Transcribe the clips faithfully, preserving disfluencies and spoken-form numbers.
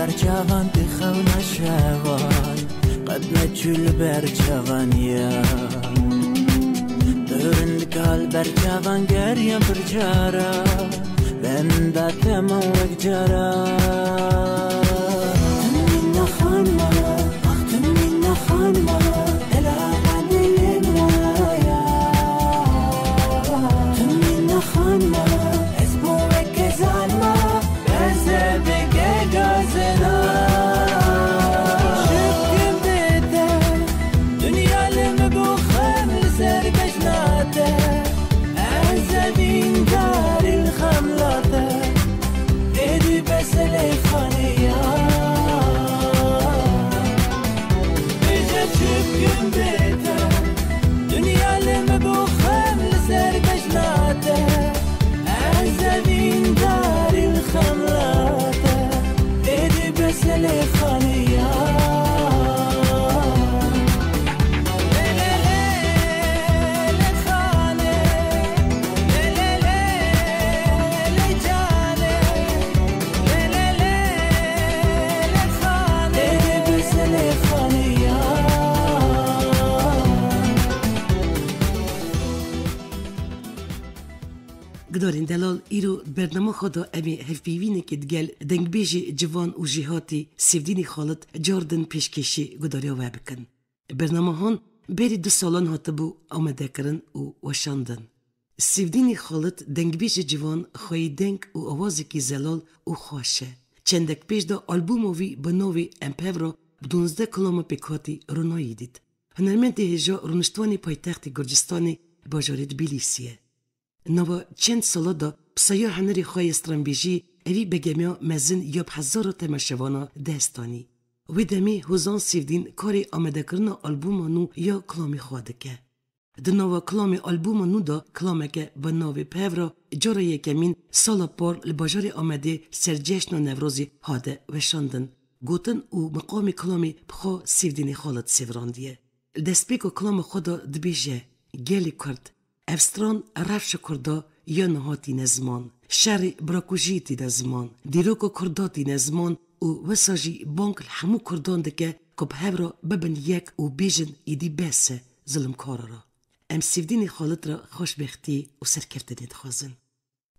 Berçavan dixewna şevan, qet neçû li berçavan ya. Dûrin dikal berçavan geriyan bir cara, benda temam wek cara. Timî nexanma, ax timî nexanma, ela Timî nexanma, ez bo weke zanma, ez ê bike gazina. Şikim bê te, dinya li min bo xem li ser bejna te. Ez ê dîndarî li xemla te. Êdî beselê xanî ya. Bêje çi bikim bê te. Dinya li min bo xem li ser bejna te. Ez ê dîndarî li xemla te. Êdî beselê xanî ya. Gudarên delal, îro bernama xwe de em ê hevpeyvînekê digel dengbêjê ciwan û jêhatî Sêvdînî Xalit cardin pêşkêşî gudariya we bikin. Bernama han berî du salan hatibû amadekirin û weşandin. Sêvdînî Xalit dengbêjê ciwan xweyî deng û awazekî zelal û xweş e. Çendek pêş de albûma wî bi navê Em Pevra bi duwazdeh kilama pêkhatî ronayî dît. Hunermendê hêja rûniştvanê paytextê Gurcistanê bajarê Tbilîsî ye. Nava çend sala de bi saya hunerê xwe yê stranbêjî evî begemiya mezin ya bi hezara temaşevana dest anî. Wê demê Hozan Sêvdîn karê amadekirina albûma nû ya kilamê xwe dike. Di nava kilamê albûma nû de kilameke bi navê Pevra cara yekemîn sala par li bajarê Amedê ser cejna Newrozê hate weşandin. Gotin û miqamê kilamê bi xwe Sêvdînê Xalit sêvirandiye. Li destpêka kilama xwe de dibêje, Gelê Kurd, ev stran rewşa Kurda ya niha tîne ziman, şerê birakujiyê tîne ziman, dîroka Kurda tîne ziman û wisa jî bang li hemû Kurdan dike ku bi hev re bibin yek û bêjin, êdî bes e zilimkara re. Em Sêvdînê Xalit re xweşbextî û serkeftinê dixwazin.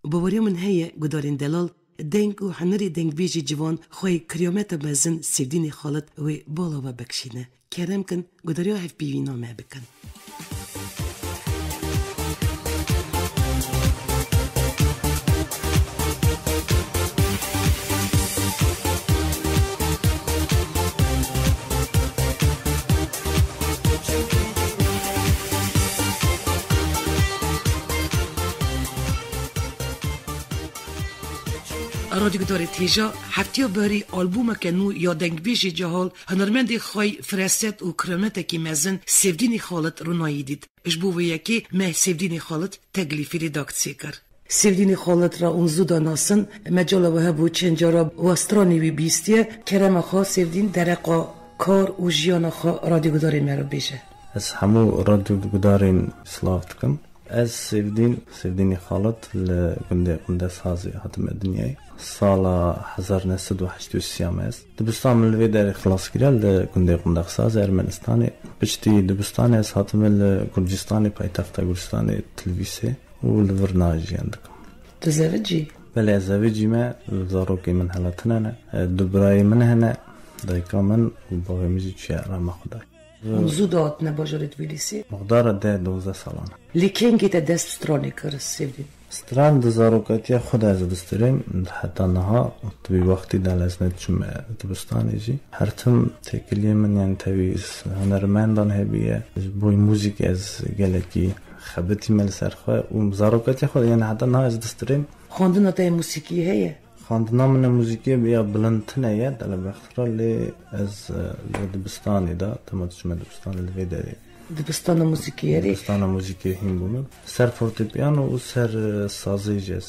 Baweriya min heye, gudarên delal, deng û hunerê dengbêjê ciwan xweyî kiryameta mezin Sêvdînê Xalit wê bala we bikişîne. Kerem kin, gudariya hevpeyvîna me bikin. Radyogudarê Têja, heftiya berî albûmeke nû ya dengbêjê cehal, hunermendê xwey fireset û kirametekî mezin Sêvdînî Xalit ronayî dît. Ji bo vê yekê me Sêvdînî Xalit teklîfî redaksiyê kir. Sêvdînî Xalit re hûn zû da nasin, mecala we hebû çend cara we stranê wî bîstiye. Kerema xwe Sêvdîn dereqa kar û jiyana xwe radyogudarê me re bêje. Ez hemû radyogudarên silav dikim. Ez Sêvdîn, Sêvdînî Xalit li gundê Qundesazê hatime dinyayê. Sala hezar neh sed û heştê û sê me ez. Dibistan min li vê derê xilas kiriye li gundê Qundexsazê Ermenistanê. Piştî dibistanê ez hatime li Gurcistanê, paytexta Gurcistanê Tilvîsê û li vir niha jiyan dikim. Tu zevicî? Belê, ez zevicî me, zarokê min hela tune ne. E, du birayê min hene, dayika min û bavê min jî çûye rema Xwedayê. Hûn zû dihatine bajarê Tbilîsî? Mixdara deh dozdeh salan. Lê kengî te dest bi stranê kir, Sêvdîn? Stran di zarokatiya xwe de ez distirêm, heta niha, di vî wextî de ez neçûme dibistanê jî. Her tim têkiliyê min, yani tevî hunermendan hebiye. Ji bo muzîkê ez gelekî xebitîme li ser xwe û zarokatiya xwe de, yani heta niha ez distirêm. Xwendina te yê muzîkî heye? Xwendina min a muzîkê ya bilind tune ye, telebextra, lê ez, e, li dibistanê de, dema diçime dibistanê li vê derê. Dibistana muzîkê ye. Dibistana muzîkê hîn bûme. Ser fortepiano û ser, e, sazê jî ez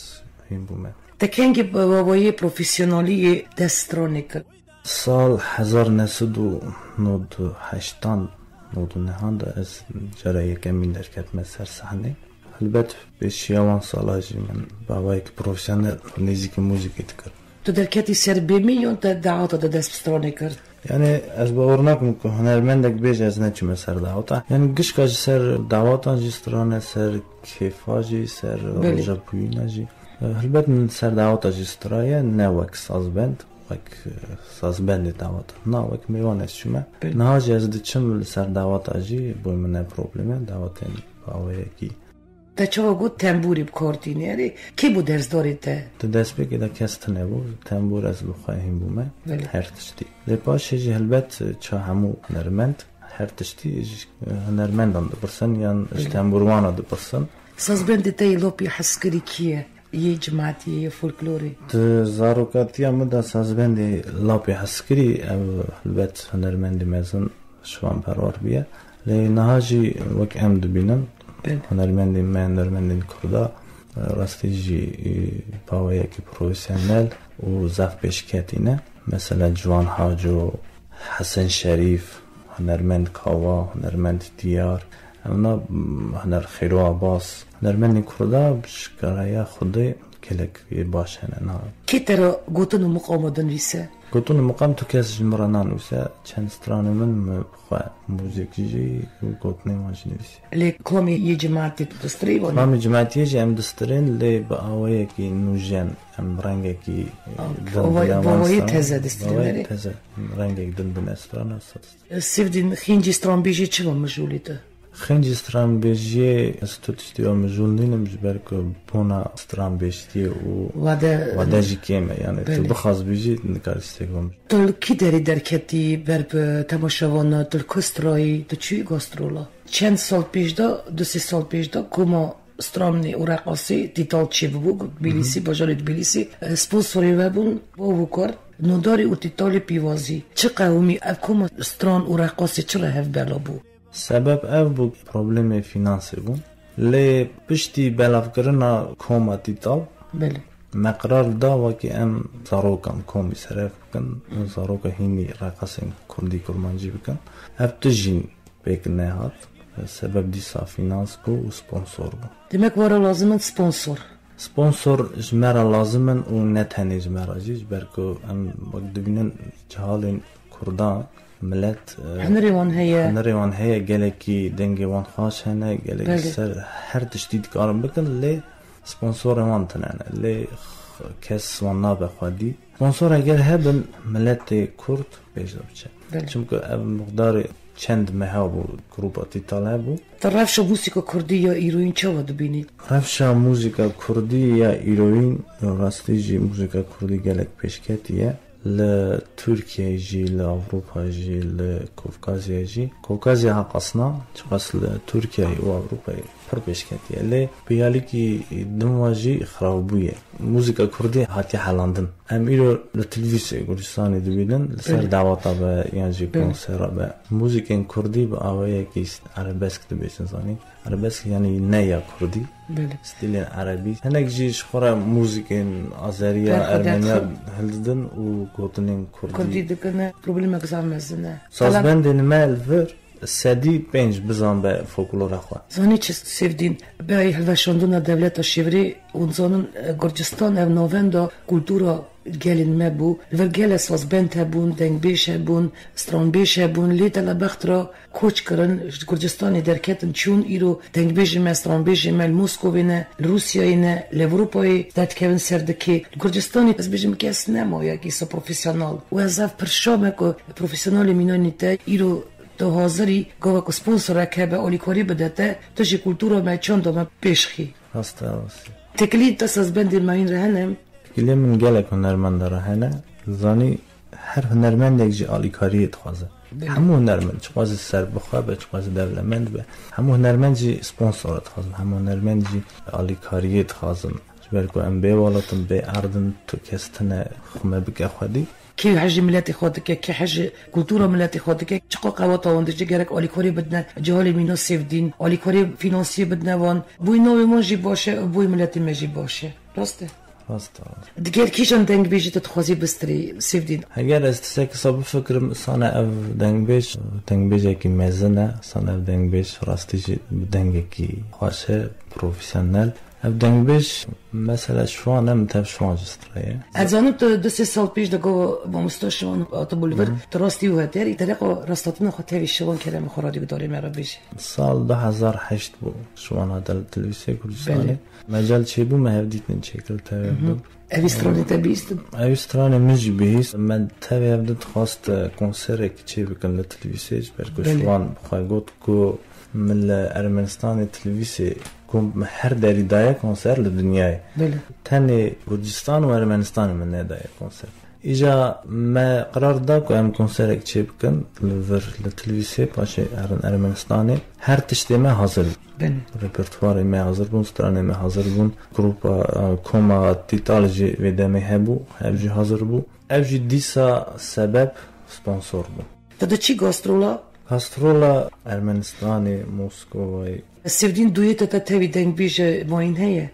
hîn bûme. Te kengî bi wawayê profesyonalî yê deststranê kir? Sal hezar neh sed û nod û heştan, nod û nehan de ez cara yekemîn derketime ser sehnê. Helbet pêşiya wan sala jî min bi awayekî profesyonel nêzîkî muzîkê dikir. Tu derketî ser bêmî yon te daweta de dest bi stranê kir? Yani ez bawer nakim ku hunermendek bêje ez neçûme ser daweta. Yani gişka ji ser daweta jî strane, ser kêfa jî, ser Belê. roja bûyîna jî. E, Helbet min ser daweta jî straye, ne wek sazbend, wek, e, sazbendê daweta. Na, wek mêwan ez çûme. Belê. Niha jî ez diçim li ser daweta jî, bo min ne probleme, dawetên aweyekî. Te çawa got tembûrê bi kar tînî? Erê, kê bû dersdarê te? Di destpêkê de kes tune bû, tembûr ez bi xwe hîn bûme, Belê. her tiştî. Lê paşê jî helbet ça hemû hunermend, her tiştî ji hunermendan dipirsin yan ji Belê. tembûrwana dipirsin. Sazbendê te yê lopî hezkirî kî ye? Yê cimatiyê, yê folklorê? Di zarokatiya min de sazbendê lapê hezkirî ev helbet hunermendê mezin Şivan Perwer bûye. Lê niha jî wek em dibînin, Belê. hunermendên me, hunermendên Kurda, rastî jî, e, paweyekî profesyonel û zaf pêşketî ne. Mesela Ciwan Haco, Hesen Şerîf, hunermend Kawa, hunermend Diyar, emna, m, huner Xêro Abbas. Hunermendên Kurda bi şikayeta Xwedê gelek yê baş hene niha. Kê te re gotin û miqama dinivîse? Gotin û miqam tu kes ji min re nanivîse, çend stranê min min bi xwe muzîk jî û gotinên wan jî nivîsî. Lê kilamê yê cimatê tu distirî wan? Kilamê cimatiyê jî em distirên, lê bi awayekî nûjen, em rengekî, e, Aa, din bavayê, bile wan bavayê stran-, teze distirên, bavayê erê? teze, rengek din bine strana saz. Sivdîn, xîncî stranbêjiyê çima mijûl î tu? Xîncî stranbêjiyê ez tu tiştî wa mijûl nînim, ji ber ku bona stranbêjtiyê û Wade, wade jî kêm e. Yani tu Belê. bixwaz bêjî, nikarî tiştek wa mijûl. Tu li kî derê derketî ber bi temaşevanan, tu li ku strayî, tu çûyî gastrola? Çend sal pêş de, du sê sal pêş de, koma stranê û reqasê Tîtal çêbûbû, Tbilîsî, Hı hı. bajarê Tbilîsî, e, sponsorê we bûn, Bavokar, Nodarî û Tîtalê Pîvazî. Çi qewimî ev koma stran û reqasê çi re hev bela bû? Sebeb ev bû, problemê fînansê bû. Lê piştî belavkirina koma Tîtal, Belê. me qerar da wekî em zarokan komî seref bikin, zaroka hînî reqasên kurdî kurmancî bikin. Ev tijî pêk nehat. Sebeb dîsa fînans bû û sponsor bû. Demek were lazim in sponsor. Sponsor ji me re lazim in û ne tenê ji me re jî, ji ber ku em wek dibînin cihalên Kurdan, milet, e, Hunirê wan heye. hunirê wan heye, gelekî dengê wan xweş hene, gelekî Belê. ser her tiştî dikarin bikin, lê sponsorên wan tune ne. Lê x-, kes wan nabe xwedî. Sponsor eger hebin, miletê Kurd pêş de biçe. Belê. Çimku ev miqdarê çend meha bû, grupa Tîtal hebû. Te rewşa muzîka kurdî ya îroyîn çawa dibînî? Rewşa muzîka kurdî ya îroyîn, rastî jî muzîka kurdî gelek pêşketî ye. Li Tirkiyeyê jî, li Ewropa jî, li Kafkazya jî. Kafkazya heqasna, çiqas li Tirkiyeyê û Ewropayê pir pêşketiye. Lê bi yalîkî din ve jî xirabûye. Muzîka kurdî hatiye helandin. Em îro li televîzyê Kurdistanê dibînin, li ser Belê. daweta be yan jî Belê. konsera be. Muzîkên kurdî bi awayekî arabesk dibêjin, zanî. Arabesk yanî ne ya kurdî. Belê. Stîlên erebî. Hinek jî ji xwe re muzîkên azeriya, Berxwe ermeniya derxin. hildidin û gotinên kurdî. Kurdî dikine, problemek zaf mezin e. Sazbendên me li vir sedî pênc bizan be folklora xwe. Zanî çi Sêvdîn, berî hilweşandina dewleta şêwirê, hûn zanin, e, Gurcistan ev navenda kultura gelên me bû. Li vir gelek sazbend hebûn, dengbêj hebûn, stranbêj hebûn, lê telebext re koç kirin, ji Gurcistanê derketin çûn, îro dengbêjê me, stranbêjê me li Moskovê ne, li Rûsyayê ne, li Ewropayê derdikevin ser dikê. Li Gurcistanê ez bêjim kes nemaye kîsa profesyonel. Û ez ev pirşa me ku profesyonelê mînanî te îro tu hazirî, gava ku sponsorek hebe, alîkarî bide te, tu jî kultura me, çanda me pêş xî. Rast e, rast e. Têkilî te sazbendê me hîn re hene? Têkilî min gelek hunermenda re hene. Zanî her hunermendek jî alîkariyê dixwaze. Belê. Hemû hunermend, çiqas jî serbixwe be, çiqas jî dewlemend be. Hemû hunermend jî sponsor dixwazin. Hemû hunermend jî alîkariyê dixwazin. Ji ber ku em bê welat in, bê erd in, tu kes tune xwe me bike xwedî. Kê hejî miletê xwe dike, kê hejî kultura miletê xwe dike, çiqas qeweta wan dije, gerek alîkariyê bidine cihalê mîna Sêvdîn, alîkariyê fînansiyê bidine wan. Boyê navê wan jî baş e û boyê miletê me jî baş e. Rast e? Rast e. Digel kîjan dengbêjî tu dixwazî bistirî, Sêvdîn? Heger ez tiştek wisa bifikirim, sane ev dengbêj, dengbêjekî mezin e, sane ev dengbêj rastî jî bi dengekî xweş e, profesyonel. Ev dengbêj, mesela Şiwan e, min tev Şiwan jî straye. Ez zanim tu du sê sal pêş de gava mamosta Şiwan hatibû li vir, tu rastî û heter, î te reqa rasthatina xwe tevî Şiwan kerema xwe radyogudarê me re bêjî. Sal du hezar heşt bû, Şiwan hate li Televîzya Kurdistanê. Belê. Mecal çêbû me hevdîtin çêkir tevê bi. Evî stranê te bihîstin? Evî stranê min jî bihîst. Me tevê hev dixwast, e, konserek çê bikin li Televîzya, ji ber ku Belê. Şiwan bi xwe got ku min li Ermenistanê Televîzya ku min her derî daye konser li dinyayê. Belê. Tenê Kurdistan û Ermenistanê min nedaye konser. Îca me qerar da ku em konserek çê bikin li vir li Televîzya, paşê herin Ermenistanê. Her tiştê me hazir bû. Belê. Repertuarê me hazir bûn, stranê me hazir bûn. Grupa, e, koma Tîtal jî vê demê hebû, ev jî hazir bû. Ev jî dîsa sebeb sponsor bû. Te de çi gastrola? Gastrola Ermenistanê, Moskovayê. Sêvdîn, duyê te, te tevî dengbêj mayîn heye?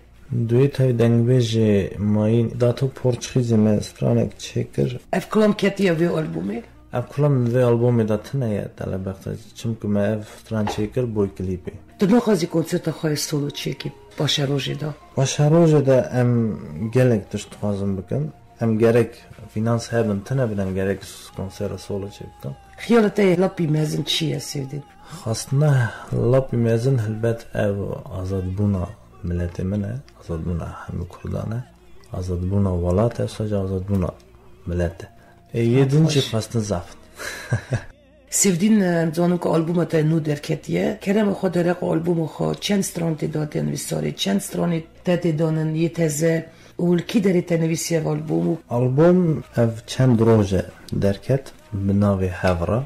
Duyê tevî dengbêjê mayîn, Dato Porçxîzê me stranek çêkir. Ev kilam ketiye vê albûmê? Ev kilam vê albûmê de tune ye, Tele Bexta, çimku me ev stran çêkir boy klîpê. Tu naxwazî konserta xwe yê solo çêkî paşerojê de? Paşerojê de em gelek tişt dixwazin bikin. Em gerek fînans hebin, tune bin, em gerek s-, konsera solo çêbikin. Xiyala te yê lapî mezin çi ye, Sêvdîn? Xwestina lapî mezin helbet ev azadbûna miletê min e, azadbûna hemû Kurdan e, azadbûna welat e, sadece azadbûna milet e. Ê, yê din jî xwestin zaf in. Sêvdîn, em zanin ku albûma te nû derketiye. Kerema xwe, dereqa albûma xwe çend stran tê de tên nivîsarê, çend stranê te tê danin yê teze û li kî derê te nivîsiye ev albûm û Albûm ev çend roj e derket bi navê Hevra.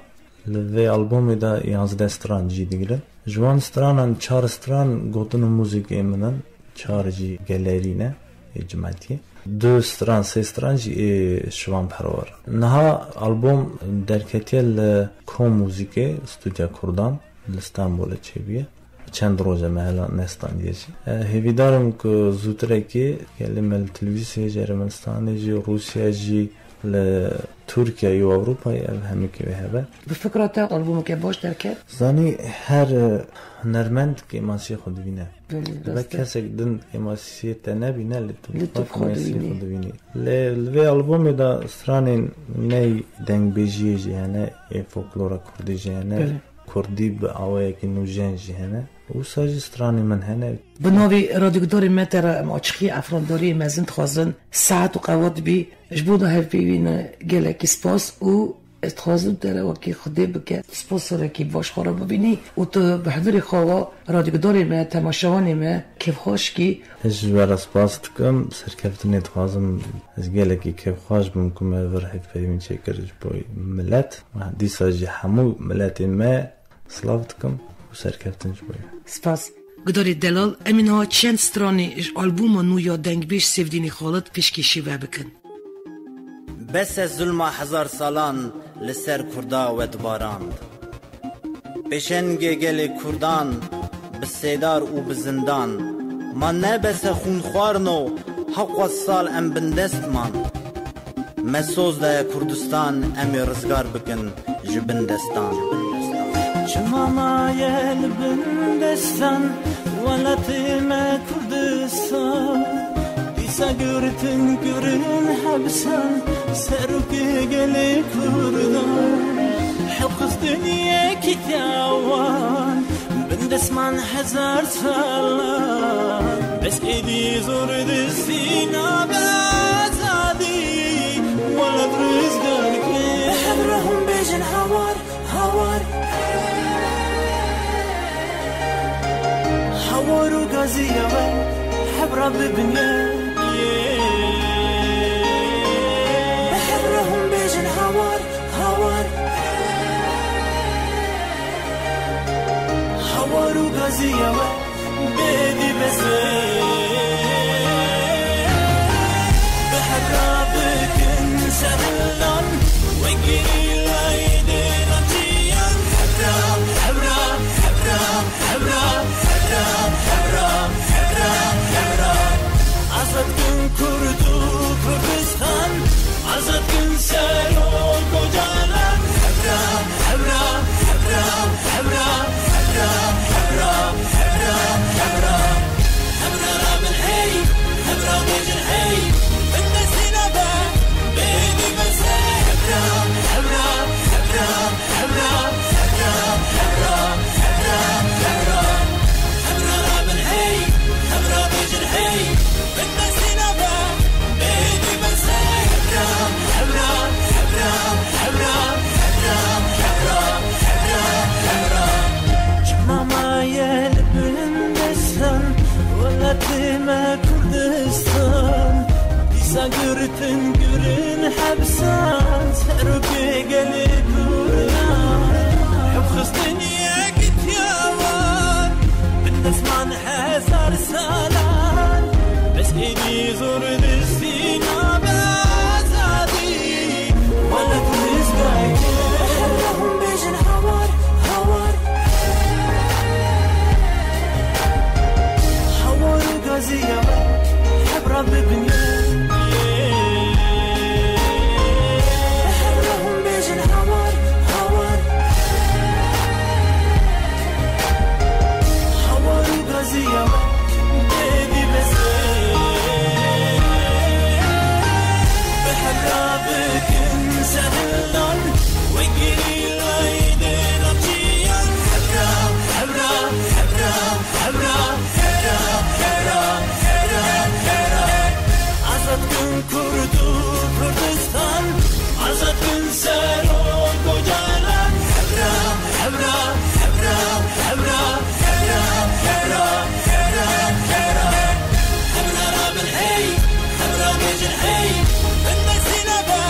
Li vê albûmê de yanzdeh stran cî digirin. Ji wan stranan çar stran gotin û muzîkê min in. Çar jî gelerî ne, ê cimetiyê. Du stran, sê stran jî ê Şivan Perwer. Niha albûm derketiye li Kom Muzîkê, Stûdya Kurdan, li Stenbolê çêbûye. Çend roj e me hela nestandiye jî. E, hêvîdar im ku zûtirekê gelê me li Tilvîsê jî, Ermenistanê jî, Rûsya jî, li Tirkiye û Ewropayê ev hemikê wê hebe. Bi fikra te albûmeke baş derket? Zanî her, e, hunermend kêmasiyê xwe dibîne. Belê, Dibe rast e. Kesek din kêmasiyê te nebîne, lê tu Lê tu xwe kêmasiyê dibînî. xwe dibînî. Lê li vê albûmê de stranên ney dengbêjiyê jî hene, ê folklora kurdî jî hene, Belê. kurdî bi awayekî nûjen jî hene. Wisa jî stranên min hene. Bi navê radyogudarê me te re em açiqî efrandariyê mezin dixwazin. Saet û qewat bî. Ji bo da hevpeyvîne gelekî spas û ez dixwazim te re wekî Xwedê bike sponsorekî baş xwe re bibînî û tu bi hunirê xwe wa radyogudarê me, temaşevanê me kêfxweş kî. Ez ji we re spas dikim. Serkeftinê dixwazim. Ez gelekî kêfxweş bûm ku me vir hevpeyvîn çêkir ji bo milet. Dîsa jî hemû miletê me silav dikim û serkeftin ji bo we. Spas. Gudarê delal, em ê niha çend stranê ji albûma nû ya dengbêj Sêvdînî Xalid pêşkêşî we bikin. Bes e zulma hezar salan li ser Kurda wet barand. Pêşengê gelê Kurdan bi sêdar û bi zindan. Ma ne bes e xûnxwarno, hewqas sal em bindest man. Me soz daye Kurdistan, em ê rizgar bikin ji bin destan. Çima maye li bin destan, welatê me Kurdistan? Dîsa girtin kirin hepsan, serokê gelê Kurdan. Hewxistin yekîtiya wan, bin destan hezar salan, bes êdî zor distî nabe azadî, welat rizgar ke. Bi hev re hûn bêjin hawar, hawar. Hawar û gaziya we, hev re bibine. Bi hev re hûn bêjin hawar, hawar. Hawar û gaziya we bêdî bes e. Bi hev re bikin sehilan, wekî layê dêra jiyan. Hev re, hev re, hev re, hev re, hev re, hev re, hev re, hev re. Azad kin Kurd û Kurdistan, azad kin Serok Ocalan. Hev re, hev re, hev re, hev re, hev re, hev re, hev re, hev re, hev re. Me Kurdistan, dîsa girtin girin hepsan, serokê gelê Kurdan. Hep xistin yekitiya wan, bin desman hezar salan, bes êdî zor distî nabe azadî. Wele Kurdiz gayke. Hûn bêjin hawar, hawar. Hawar û gaziya me, hevra bibin. Hevra hûn bêjin hawar, hawar. Hawar û gaziya me, bêdî bes. Bi hevra bikin sehilan, wekî Azad kin Kurd û Kurdistan, azad kin Serok Ocalan. Hevra, hevra, hevra, hevra, hevra, hevra, hevra, hevra. Hevra rabin hey, hevra bêjin hey, bin be sînebe,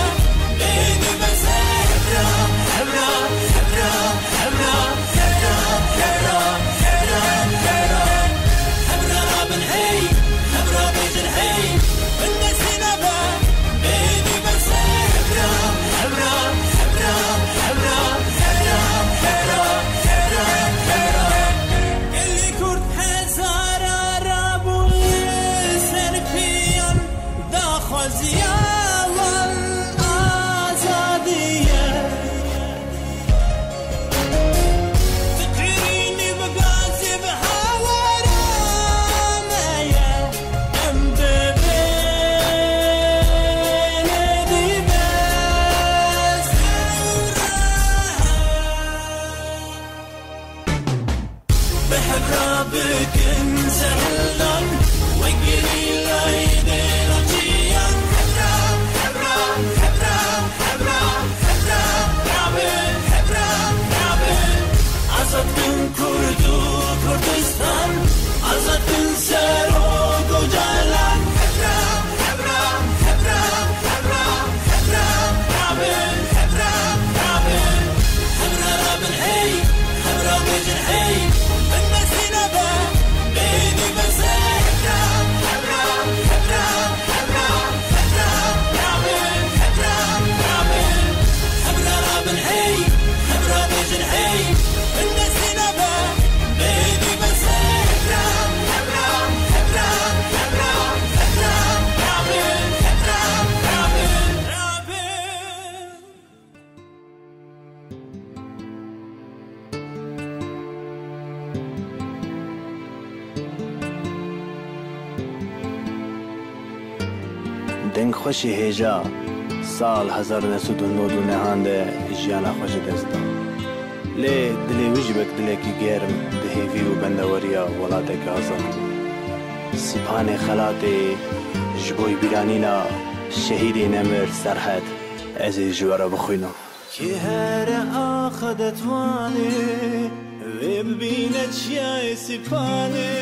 bêdî bes. Hevra, hevra, hevra, hevra, hevra, hevra, hevra, hevra. Hevra rabin hey, hevra bêjin hey, bin be sînebe, bêdî bes. Hevra, hevra, hevra, hevra, hevra, hevra, hevra, hevra. Gelî Kurd hezara rabû li ser piyan, daxwaziya wan azadî ye. Fikrînî bi gazê bi hawara me ye. Em dibêne dî bes. Bi hevra bikin sehilan, wek gerîlayê dêla jiyan. Hevra, hevra, hevra, hevra, hevra, rabin, hevra, rabin. Azad bin Kurd û Kurdistan, azad bin Serok Ocalan. Hevra, hevra, hevra, hevra, hevra, rabin, hevra, rabin. Hevra rabin hey, hevra bêjin hey, bin be sînebe, bêdî bes. Hevra, hevra, hevra, hevra, rabin, hevra, rabin. Hevra rabin hey, hevra bêjin hey, bin be sînebe, bêdî bes. Hevra, hevra, hevra, hevra, hevra, rabin, hevra, rabin, rabin. Deng xweşê hêja sal hezar û neh sed û nod û nehan de jiyana xwe ji dest da. Lê dilê wî jî wek dilekî germ di hêvî û bendeweriya welateke azad bû. Sîpanê xelatê ji bo bîranîna şehîdê nemir Serhed, ez ê ji we re bixwînim. Kê here axa detwanê, wê bibîne çiyayê Sîpanê.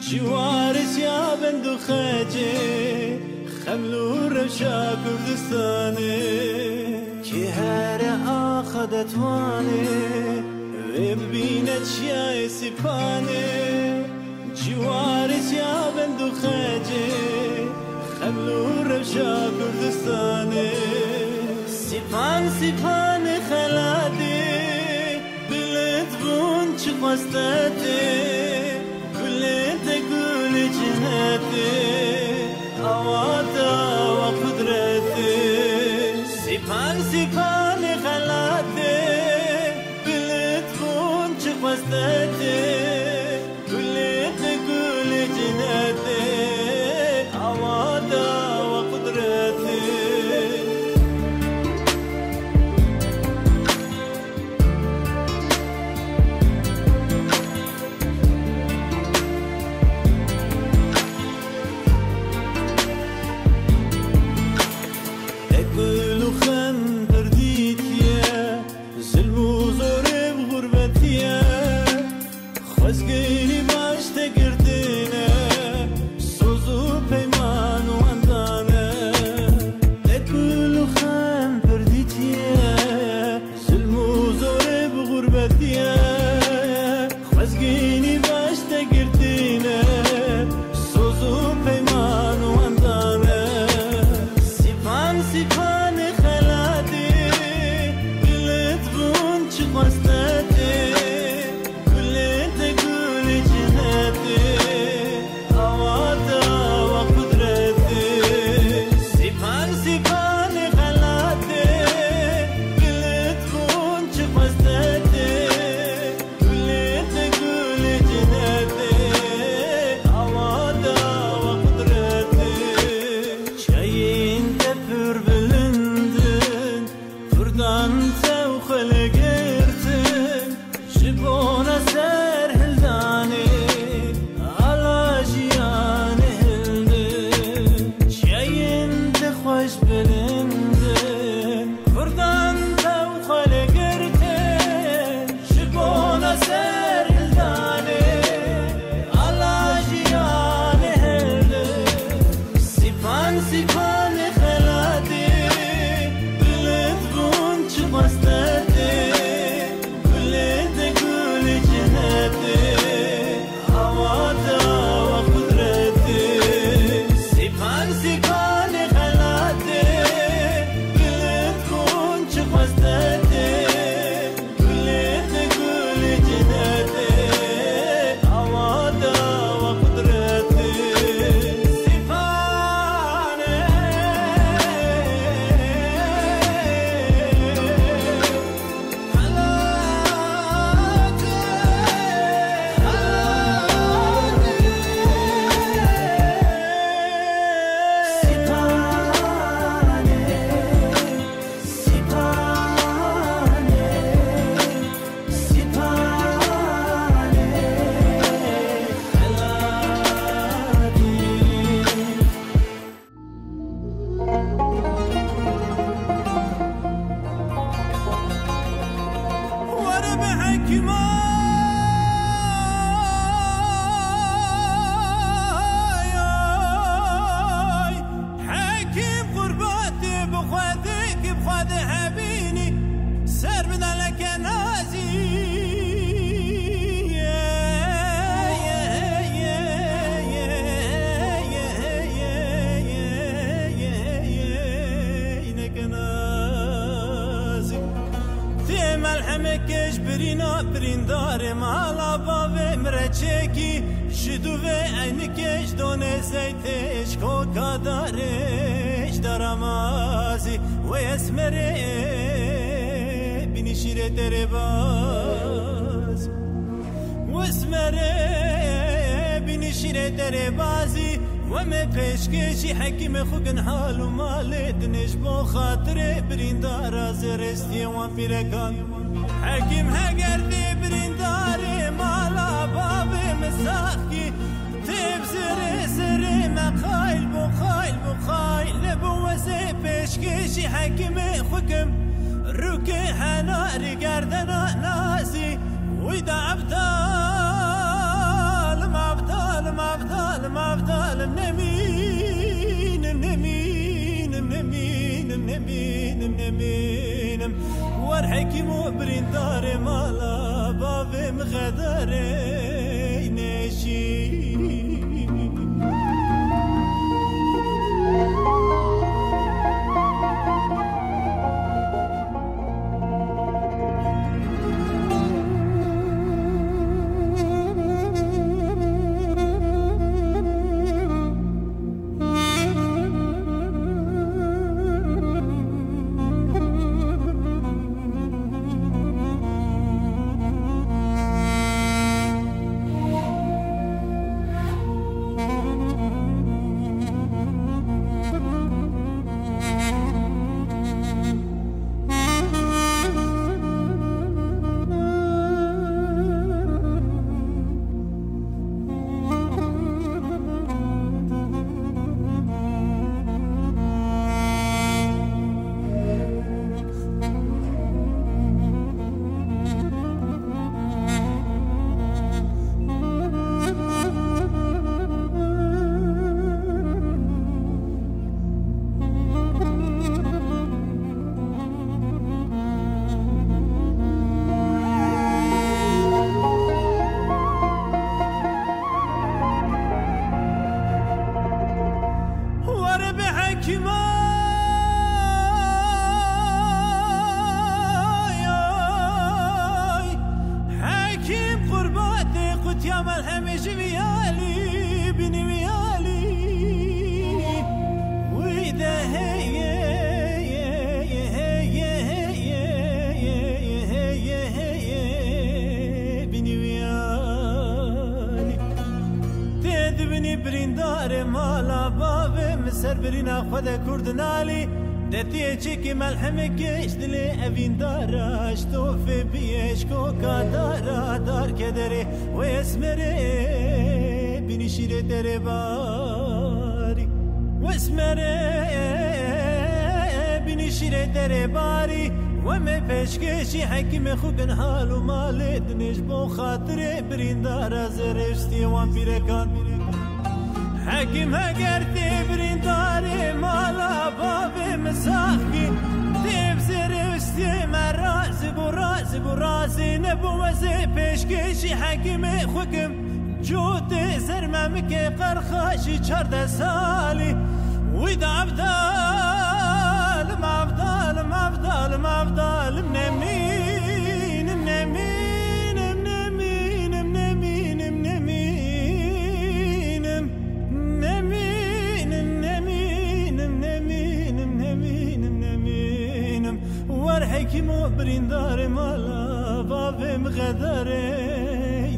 Ciwarê siya bend û xecê, xeml û rewşa Kurdistanê. Kê here axa detwanê, wê bibîne çiyayê Sîpanê. Ciwarê siya bend û xecê, xeml û rewşa Kurdistanê. Sîpan, Sîpanê xelatê, bilind bûn çi xwestetê, bilind e gulê cinetê, awa dawa qudretê. Sîpan, Sîpanê xelatê, bilind bûn çi xwestetê, Gulê te gulê cinetê, awa dawa qudretê. Te gul û xem pir dîtiye, zilm û zorê bi xurbetiye. Xwezgirî baş te girtine, Birîna birîndarê mala bavê min re çêkî, ji dûvê eynikê ji donê zeytê ji koka darê ji daramazî wê esmerê bînî şîrê derê baz. Wê esmerê bînî şîrê derê bazî, wê me pêşkêşî hekîmê xwe kin hal û malê dinê ji bo xatirê birîndara zêrêstiyê wan pîrekan. Hekîm heger tê birîndarê mala bavê min sax kî, tê bi zêrê zêrê me qayl bû, qayl bû, qayl. Lê bi wezê pêşkêşî hekîmê xwe kim, rûkê henarî gerdena nazî, wî da ebdalim, ebdalim, ebdalim, ebdalim, nemînim, nemînim, nemînim, nemînim, nemînim. Wer hekîm û birîndarê mala bavê min xedarê neşî. Were bi hekîmay, hekîm qurbatê qutiya melhemê ji vî alî, bînî vî alî. Wî de heye, heye, heye, bînî wî alî. Tê dibînî birîndarê mala bavê min ser birîna xwe de kurdin alî. Detiyê çêkî melhemê kêş dilê evîndara ji tofê biyê ji koka dara dar kederê. Wê esmerê bînî şîrê derê barî. Wê esmerê bînî şîrê derê barî. Wê me pêşkêşî hekîmê xwe kin hal û malê dinê ji bo xatirê birîndara zêrêstiyê wan pîrekan. Hekîm heger tê birîndarê mala bavê min sax kî, tê bi zêrêstiyê me razî bû, razî bû, razî nebû, wezê pêşkêşî hekîmê xwe kim. Cotê zer memikê qerxa jî çardeh salî. Wî da evdalim, evdalim, evdalim, evdalim, nemînim, nemînim, nemînim, nemînim, nemînim, nemînim, nemînim, nemînim, nemînim, nemînim. Wer hekîm û birîndarê mala bavê min xedarê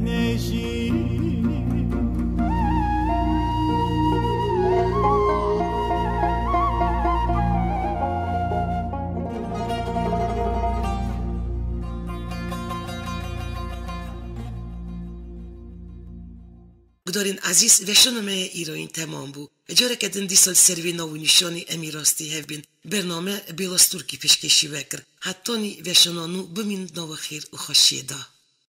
neşî. Gudarên ezîz, veşana me ya îroyîn temam bû. Careke din dîsa li ser vê nav û nîşanê em ê rastî hev bên. Bername Bêla Stûrkî pêşkêşî we kir. Hetanî veşana nû bimîn nava xêr û xweşiyê de.